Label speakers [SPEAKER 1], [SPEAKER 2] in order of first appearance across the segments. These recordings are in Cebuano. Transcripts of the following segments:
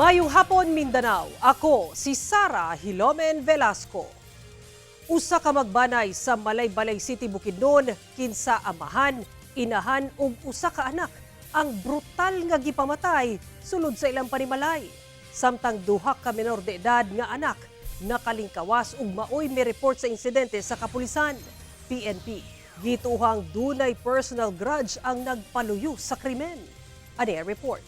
[SPEAKER 1] Maayong hapon, Mindanao. Ako si Sara Hilomen Velasco. Usa ka magbanay sa Malaybalay City, Bukidnon, kinsa amahan, inahan ug usa ka anak ang brutal nga gipamatay sulod sa ilang panimalay. Samtang duha ka menor de edad nga anak nakalingkawas ug maoy mi-report sa insidente sa kapulisan. PNP gituohang dunay personal grudge ang nagpaluyo sa krimen. Ani ang report.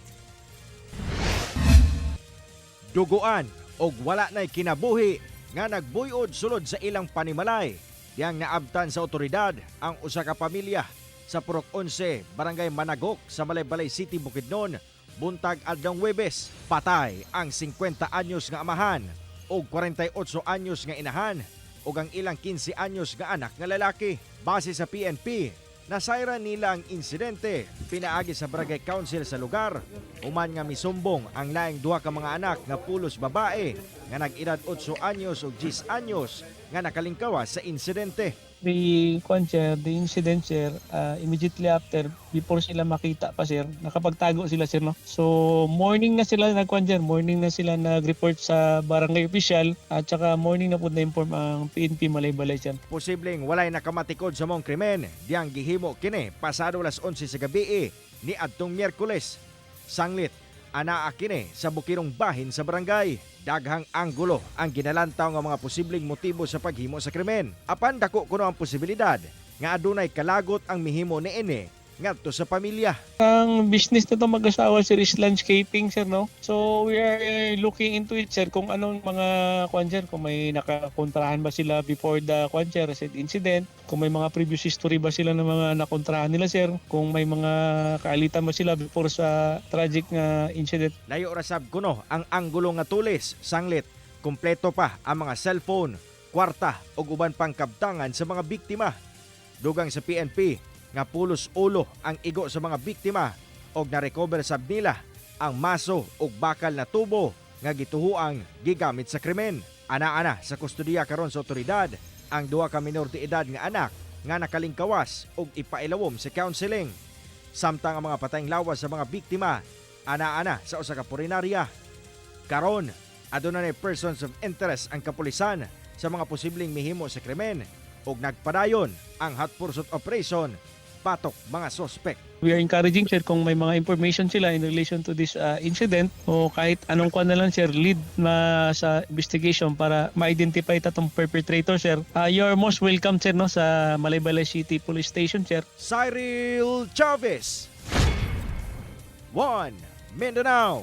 [SPEAKER 2] Duguan og wala na'y kinabuhi nga nagbuyod sulod sa ilang panimalay. Diyang naabtan sa otoridad ang usa ka pamilya sa Purok 11, Barangay Managok sa Malaybalay City, Bukidnon, buntag adlong Webes. Patay ang 50 anyos nga amahan ug 48 anyos nga inahan ug ang ilang 15 anyos nga anak nga lalaki. Base sa PNP, nasayran nila ang insidente pinaagi sa barangay council sa lugar human nga misumbong ang laing duha ka mga anak nga pulos babae nga nag-edad 8 anyos ug 10 anyos nga nakalingkawas sa insidente.
[SPEAKER 3] The kwan sir, the incident sir, immediately after, before sila makita pa sir, nakapagtago sila sir, no? So morning na sila nagkwan sir, morning na sila nag-report sa barangay official at saka morning na po na-inform ang PNP Malaybalay sir.
[SPEAKER 2] Posibleng walay nakamatikod sa maong krimen diyang gihimo kini pasado alas 11 sa gabi ni adtong Miyerkules. Sanglit anaa kini sa bukirong bahin sa barangay. Daghang anggulo ang ginalantaw nga mga posibleng motibo sa paghimo sa krimen. Apan dako kuno ang posibilidad nga adunay kalagot ang mihimo niini ngadto sa pamilya.
[SPEAKER 3] Ang business na to mag-asawa sir is landscaping sir, no? So we are looking into it sir kung anong mga kwan sir, kung may nakakontrahan ba sila before the kwan sir, said incident, kung may mga previous history ba sila ng mga nakontrahan nila sir, kung may mga kaalitan ba sila before sa tragic nga incident.
[SPEAKER 2] Layo ra sab kuno ang anggulo nga tulis, sanglit kumpleto pa ang mga cellphone, kwarta ug uban pang kabtangan sa mga biktima. Dugang sa PNP nga pulos ulo ang igo sa mga biktima og na-recover sab nila ang maso ug bakal na tubo nga gituhuang gigamit sa krimen. Ana-ana sa kustodiya karon sa otoridad ang duha ka minor de edad nga anak nga nakalingkawas ug ipailawom sa counseling. Samtang ang mga patayng lawas sa mga biktima ana-ana sa usa ka punerarya. Karon, aduna nay persons of interest ang kapulisan sa mga posibleng mihimo sa krimen ug nagpadayon ang hot pursuit operation batok mga suspect.
[SPEAKER 3] We are encouraging sir kung may mga information sila in relation to this incident o kahit anong kwan na lang sir, lead na sa investigation para ma-identify tatong perpetrator sir. You're most welcome sir, no, sa Malaybalay City Police Station sir.
[SPEAKER 2] Cyril Chavez, 1 Mindanao.